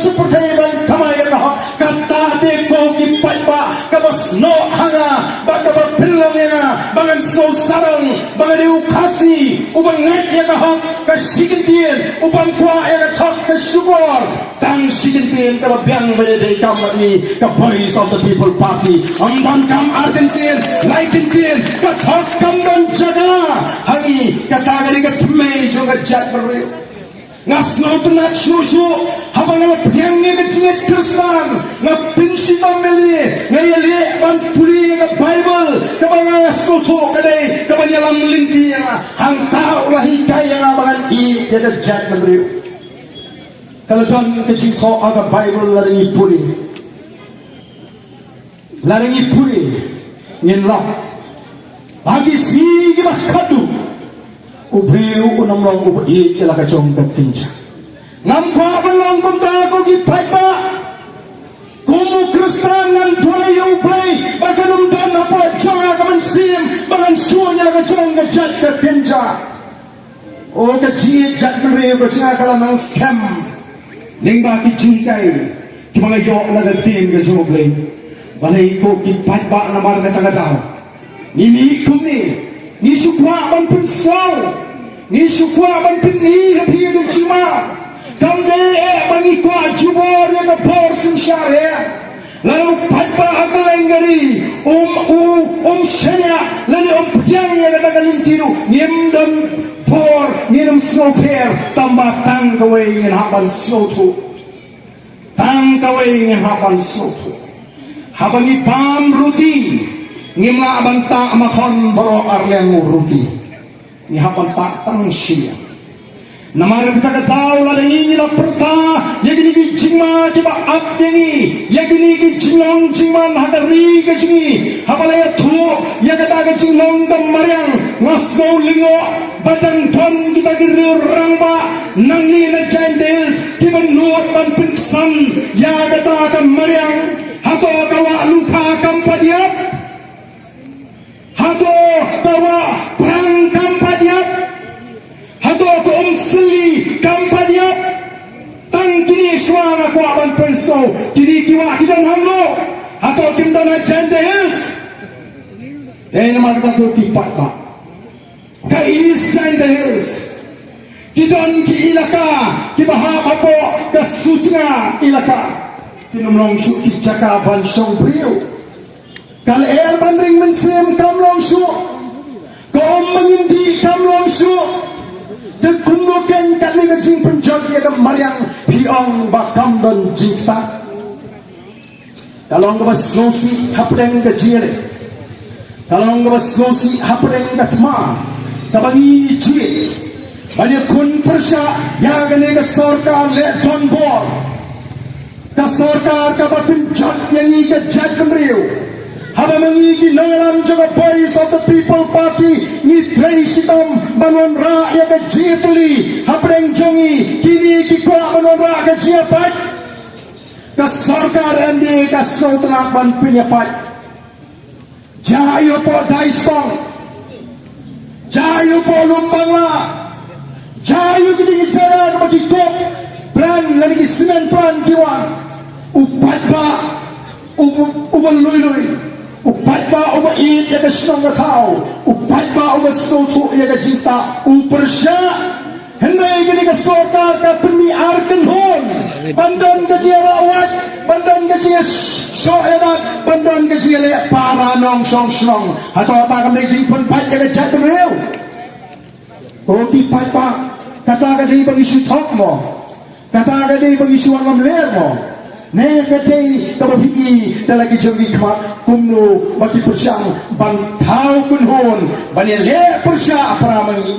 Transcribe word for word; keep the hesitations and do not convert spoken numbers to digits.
Shu pyrthei ban kamai ïa ka hok, kata te ko ki paidbah, kaba snoh ha nga bad kaba pynlong ïa nga ba ngan sngew sarong ba nga dei u Khasi uba ngeit ïa ka hok. Ka shi kyntien, u bym kwah ïa ka thok ka shukor. Tang shi kyntien, ka la biang ba dei kam bad ngi, ka Voice of the People Party. Ym donkam ar kyntien, lai kyntien, ka thok kam don jaka ha ngi. Kata ka dei ka thymmei jong ka jaitbynriew. Nga sngewtynnat shuh shuh haba nga la pdiang ïa ka jingngeit Khristan. Nga pynshitom ïaleh, nga ïaleh ban pule ïa ka Baibl kaba nga sngewthuh ka dei kaban ïalam lynti ïa nga. Hangta u la hikai ïa nga ba ngan ïeit ïa ka jaitbynriew. Ka la don ka jingthoh ha ka Baibl lada ngi pule. Lada ngi pule, ngin lap ba ki sngi kiba khatduh u briew un ym long uba ïeit ïa la ka jong ka kynja. Ngam kwah ban long kumta ko ki paidbah. Kum u Khristan ngan duwai ïa U Blei ba kan ym don hapoh jong nga ka mynsiem ba ngan shun ïa la ka jong ka jait ka kynja. O ka jingïeit jaitbynriew ka jong nga ka la nang skhem lyngba ki jinghikai kiba nga ïoh na ka ktien ka jong U Blei. Balei ko ki paidbah namar kata ka daw ngi mih kumne, ngi shu kwah ban pynsngew, ngi shu kwah ban pyni ha phi ka jingma. Kam dei eh ba ngi kwah jubor ïa ka bor synshar eh. Lada u paidbah ha kylleng ka ri um, u, um shaniah lane um pdiang ïa kata ka lynti ruh, ngim don bor, ngin ym sngewpher. Tangba tang kawei ngin hap ban sngewthuh. Tang kawei ngin hap ban sngewthuh. Haba ngi bam ruti, ngim lah ban tah makhon baroh ar liang u ruti. Ngi hap ban tah tang shi liang. Namar kata ka daw lada ngi, ngi la pyrta ïa kine ki jingma kiba ap ïa ngi, ïa kine ki jinglong jingman ha ka ri ka jong ngi, haba la ïathuh ïa kata ka jinglong ka mariang, nga sngew lyngngoh ba dang don kita ki riew rangbah nangne na Jaintia Hills kiba nud ban pynksan ïa kata ka mariang. Hato ka wah lupha kam pat ïap? Hato ka wah prang kam pat ïap? Hato ka um sylli kam pat ïap? Tang kine shuwa nga kwah ban pynsngew, kine ki wah ki don hangno? Hato kim don ha Jaintia Hills? Dei namar kata ko ki paidbah, ka East Jaintia Hills ki don ki ilaka kiba hap hapoh ka Sutnga ilaka. Kin ym long shuh ki jaka ban shong briew. Ka lyer ban ring mynsiem kam long shuh. Ka um ba ngin dih kam long shuh. Te kumno kein katne ka jingpynjot ïa ka mariang phi ong ba kam don jingstad? Ka long kaba sngewsih hapdeng ka jingïaleh. Ka long kaba sngewsih hapdeng ka thma kaba ngi jied ban ïakhun pyrshah ïa kane ka sorkar leh donbor. Ka sorkar kaba pynjot ïa ngi ka jaitbynriew. Haba ma ngi ki nongïalam jong ka Voice of the People Party ngi trei shitom ban wanrah ïa ka jingïatylli hapdeng jong ngi, kine ki kwah ban wanrah ka jingïapait. Ka sorkar M D A ka sngewtynnat ban pynïapait. Jia ïa u hapoh Daistong, jia ïa u hapoh Lum Bangla, jia ïa u kine ki jaka kaba ki coke plant lane ki cement plant ki wan. U paidbah uba, uba lui lui, u paidbah uba ïeit ïa ka shnong ka thaw, u paidbah uba sngewthuh ïa ka jingtah, u pyrshah. Hynrei kane ka sorkar ka pynmih ar kynhun ban don ka jingïarah wait, ban don ka jingïashoh ïadat, ban don ka jingïaleh para nongshong shnong. Hato kata kam dei jingpynbeit ïa ka jaitbynriew? Ko ki paidbah, kata ka dei ba ngi shu thok mo? Kata ka dei ba ngi shu wan lamler mo? Ne ka dei kaba phi i da la ki jong ki khmat kumno ba ki pyrshang ban thaw kynhun ban ïaleh pyrshah para ma ngi?